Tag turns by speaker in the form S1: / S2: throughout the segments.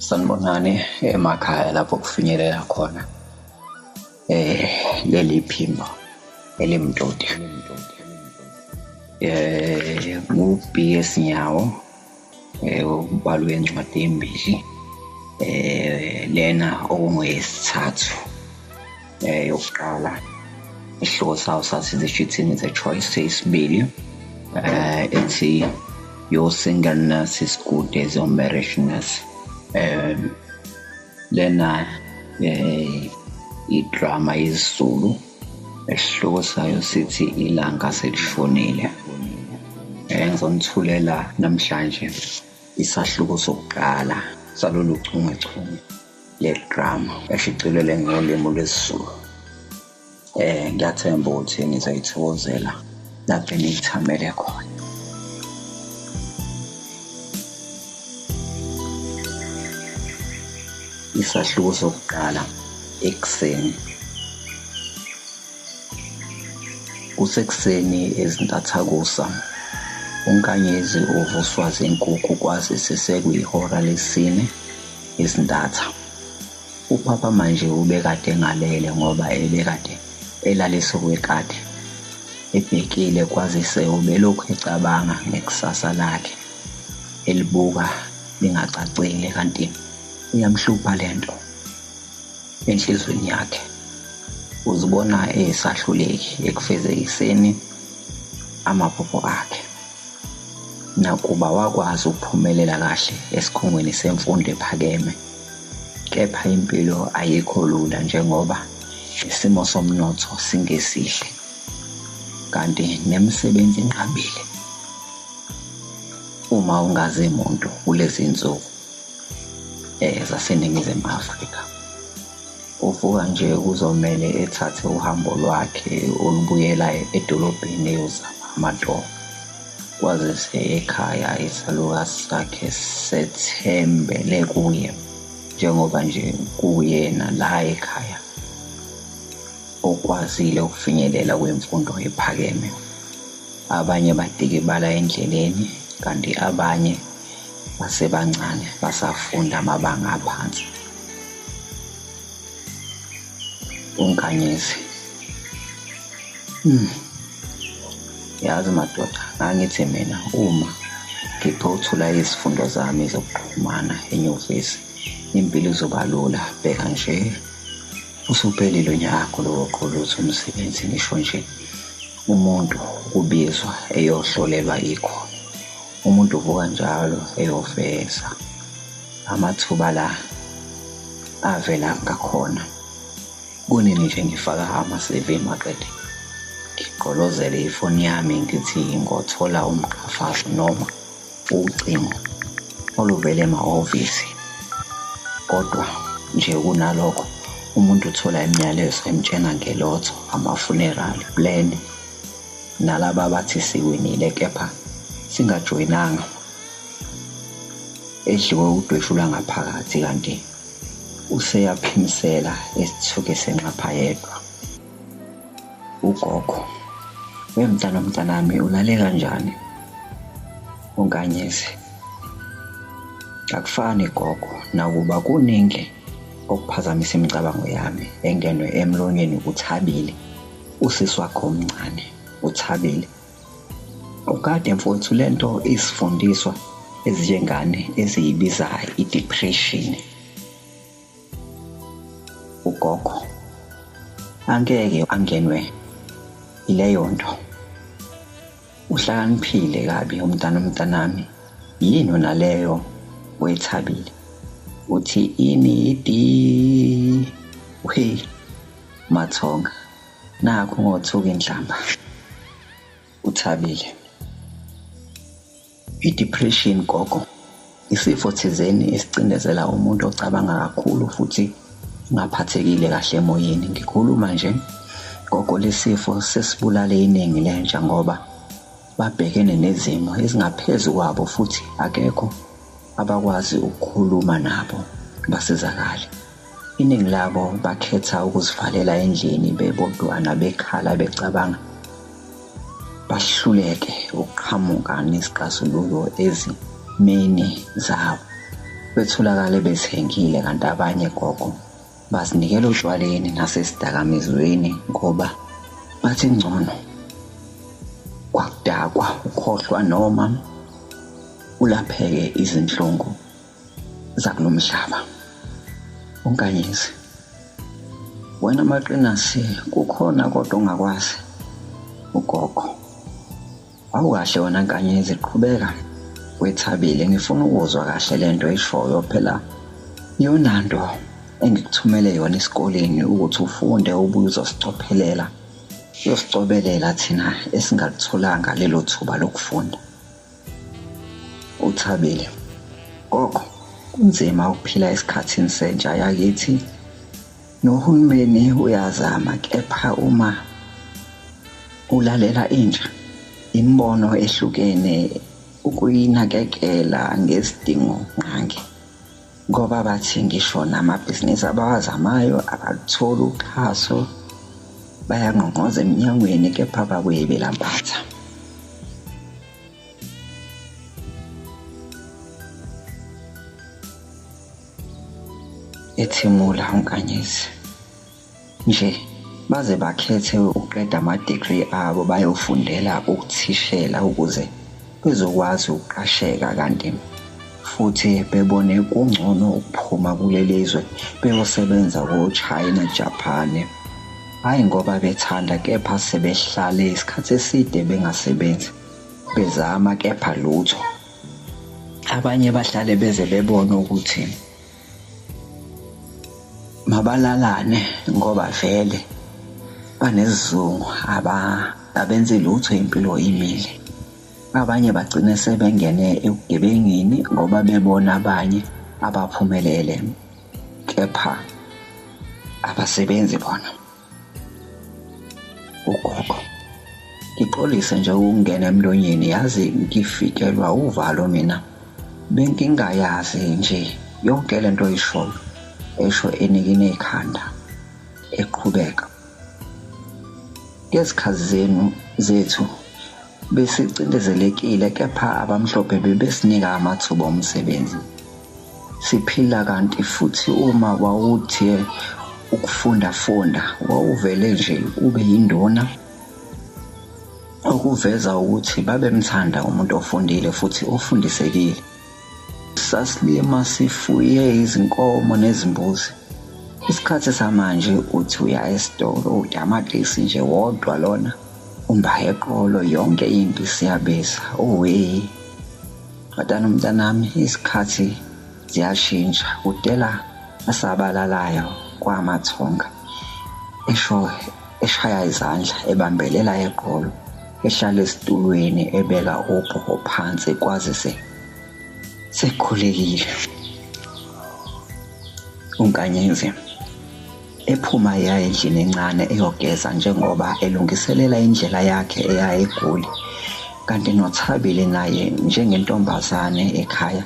S1: Sanibonani emakhaya lapho kufinyelela khona leli phimbo elimtoti. Ngu-B_S Nyawo umbhali wencwadi embili lena okungeyesithathu. Yokuqala isihloko sawo sathi The Cheating is a Choice, eyesibili ethi Your Singleness is Good as Your Marriageness. Lena idrama yesiZulu, esihloko sayo sithi Ilanga Selishonile. Ngizonithulela namhlanje isahluko sokuqala salolu chungechunge le drama eshicilelwe ngolimi lwesiZulu. Ngiyathemba ukuthi nizoyithokozela lapho eniyithamele khona. Isahluko sokuqala, ekuseni. Kusekuseni ezintathakusa, uNkanyezi uvuswa zinkukhu kwazise sekuyihora lesine ezintatha. Uphapha manje ubekade engalele ngoba ebekade elalise okwekati, ebhekile kwazise ubelokhu ecabanga ngekusasa lakhe elibuka lingacacile, kanti iyamhlupha lento enhliziyweni yakhe. Uzibona eyisahluleki ekufezekiseni amaphupho akhe. Nakuba wakwazi ukuphumelela kahle esikhungweni semfundo ephakeme, kepha impilo ayikho lula njengoba isimo somnotho singesihle, kanti nemisebenzi inqabile. Uma ungazi muntu kulezi zinsuku zaseNingizimu Afrika, uvuka nje kuzomele ethathe uhambo lwakhe olubuyela edolobheni eyozama amatoho, kwazise ekhaya isalukazi sakhe sethembele kuye njengoba nje kuwuyena la ekhaya okwazile ukufinyelela kwimfundo ephakeme. Abanye badikibala endleleni kanti abanye basebancane basafunda amabanga aphansi. UNkanyezi, yazi madoda, ngangithi mina uma ngiphothula izifundo zami zokuxhumana enyuvesi impilo izoba lula. Bheka nje usuphelile unyaka lowoqolutha umsebenzi, ngisho nje umuntu kubizwa eyohlolelwa ikhono. Umuntu uvuka njalo eyoveza amathuba la avela ngakhona. Kunini nje ngifaka ama-CV maqede ngigqolozele ifoni yami ngithi ngothola umqhafazo noma ucingo oluvela emahhovisi, kodwa nje kunalokho umuntu uthola imiyalezo emtshena ngelotho, ama-funeral plan, nalaba abathi siwinile kepha singajoyinanga, edliwe udweshu lwangaphakathi kanti useyaphimisela esithuke senxapha yedwa. Ugogo, we mntana mntanami ulale kanjani? UNkanyezi, akufani gogo, nakuba kuningi okuphazamisa imicabango yami engenwe emlonyeni uThabile, usisi wakho omncane uThabile. Ukade mfowethu lento isifundiswa ezinjengane eziyibiza i-depression. Ugogo angeke angenwe ileyo nto. Uhlakaniphile kabi umntana mntanami, yini naleyo wethabile? Uthi ini di we Mathonga, nakhu ngothuka inhlamba. Uthabile, i-depression gogo isifo thizeni esicindezela umuntu ocabanga kakhulu futhi ungaphathekile kahle emoyeni. Ngikhuluma nje gogo, lesifo sesibulale iningi lentsha ngoba babhekene nezimo ezingaphezu kwabo futhi akekho abakwazi ukukhuluma nabo basizakale. Iningi labo bakhetha ukuzivalela endlini bebodwana bekhala becabanga, bahluleke ukuqhamuka nezixazululo ezimeni zabo. Betholakale bethengile kanti abanye gogo bazinikela otshwaleni nasesidakamizweni ngoba bathi ngcono kwakudakwa ukhohlwa noma ulapheke izinhlungu zakulomhlaba. UNkanyezi, wena Maqinasi kukhona kodwa ongakwazi. Ugogo, awukahle wena Nkanyezi, qhubeka wethabile, ngifuna ukuzwa kahle lento eshoyo, phela iyona nto engikuthumele yona esikoleni ukuthi ufunde ubuye uzosicophelela, uyosicobelela thina esingalitholanga lelo thuba lokufunda. Uthabile, gogo, kunzima ukuphila esikhathini sentsha yakithi, nohulumeni uyazama kepha uma ulalela intsha imibono ehlukene ukuyinakekela ngezidingo ngqangi, ngoba bathi ngisho namabhizinisi abawazamayo abalutholi uxhaso, bayangqongqoza eminyangweni kepha babuye belambatha. Ethimula uNkanyezi nje baze bakhethe ukuqeda ama-degree abo bayofundela ukuthishela ukuze bezokwazi ukuqasheka, kanti futhi bebone kungcono ukuphuma kuleli zwe beyosebenza ko-China, Japan. Hhayi ngoba bethanda kepha sebehlale isikhathi eside bengasebenzi, bezama kepha lutho. Abanye bahlale beze bebone ukuthi mabalalane ngoba vele banesizungu, abenzi lutho, impilo imile. Abanye bagcine sebengene ebugebengini ngoba bebona abanye abaphumelele kepha abasebenzi bona. Ugogo, ngixolise nje ukungena emlonyeni, yazi ngifikelwa uvalo mina, bengingayazi nje yonke lento oyishoyo, esho enikine ikhanda eqhubeka. Ngezikhathi zenu zethu besicindezelekile kepha abamhlophe bebesinika amathuba omsebenzi. Siphila kanti futhi uma wawuthi ukufunda-funda wawuvele nje ube yinduna, okuveza ukuthi babemthanda umuntu ofundile futhi ofundisekile. Sasilima sifuye izinkomo nezimbuzi. Isikhathi samanje uthi uya esitolo utamatisi nje wodwa lona umba eqolo, yonke into siyabiza. Owe mntana mntanami, isikhathi ziyashintsha, kudela asabalalayo kwamathonga, esho eshaya izandla ebambelela eqolo, ehlala esitulweni ebeka ubhoko phansi kwazise sekhulekile. UNkanyezi ephuma eya endlini encane eyogeza njengoba elungiselela indlela yakhe eya eGoli, kanti noThabile naye njengentombazane ekhaya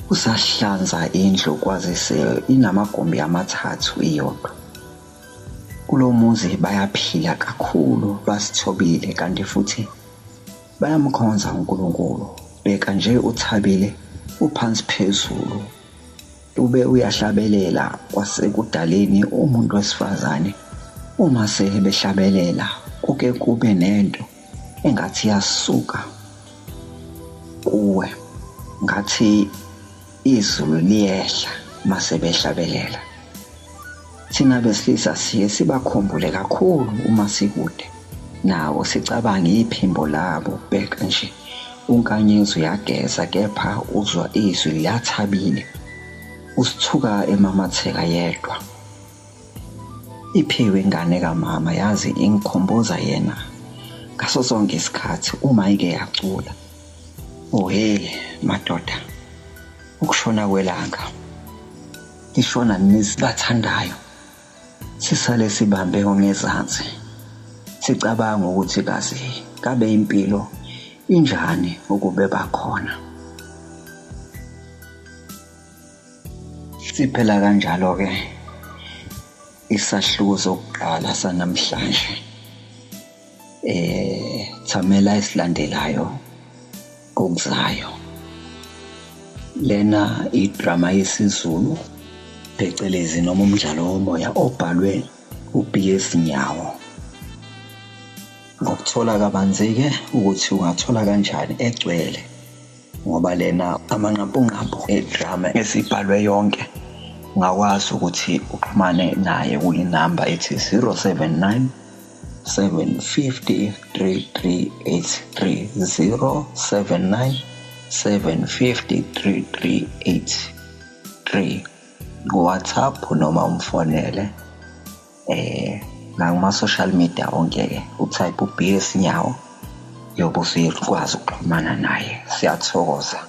S1: usahlanza indlu kwazise inamagumbi amathathu iyodwa. Kulo muzi bayaphila kakhulu, basithobile kanti futhi bayamkhonza uNkulunkulu. Bheka nje uThabile uphansi phezulu, ube uyahlabelela kwasekudaleni umuntu wesifazane. Uma sebehlabelela kuke kube nento engathi yasuka kuwe, ngathi izulu liyehla mase behlabelela. Thina besilisa siye sibakhumbule kakhulu uma sikude nawo, sicabange iphimbo labo. Bheka nje uNkanyezi uyageza kepha uzwa izwi liyathabile, usithuka emamatheka yedwa. Iphiwe ingane kamama, yazi ingikhumbuza yena ngaso sonke isikhathi uma ike yacula. Oh hey madoda, ukushona kwelanga lishona nesibathandayo, sisale sibambe ongezansi sicabanga ukuthi kazi kabe impilo injani ukube bakhona. Siphela kanjalo-ke isahluko sokuqala sanamhlanje. Thamela esilandelayo kokuzayo. Lena idrama yesiZulu phecelezi noma umdlalo womoya obhalwe uBS Nyawo. Ngokuthola kabanzi-ke ukuthi ungathola kanjani egcwele ngoba lena amanqampunqampu edrama esibhalwe yonke, ungakwazi ukuthi uxhumane naye kuyinamba ethi 079 750 3383, 079 750 3383 ku-WhatsApp noma umfonele nakuma-social media wonke-ke utype uBS Nyawo, yobe usuyakwazi ukuxhumana naye. Siyathokoza.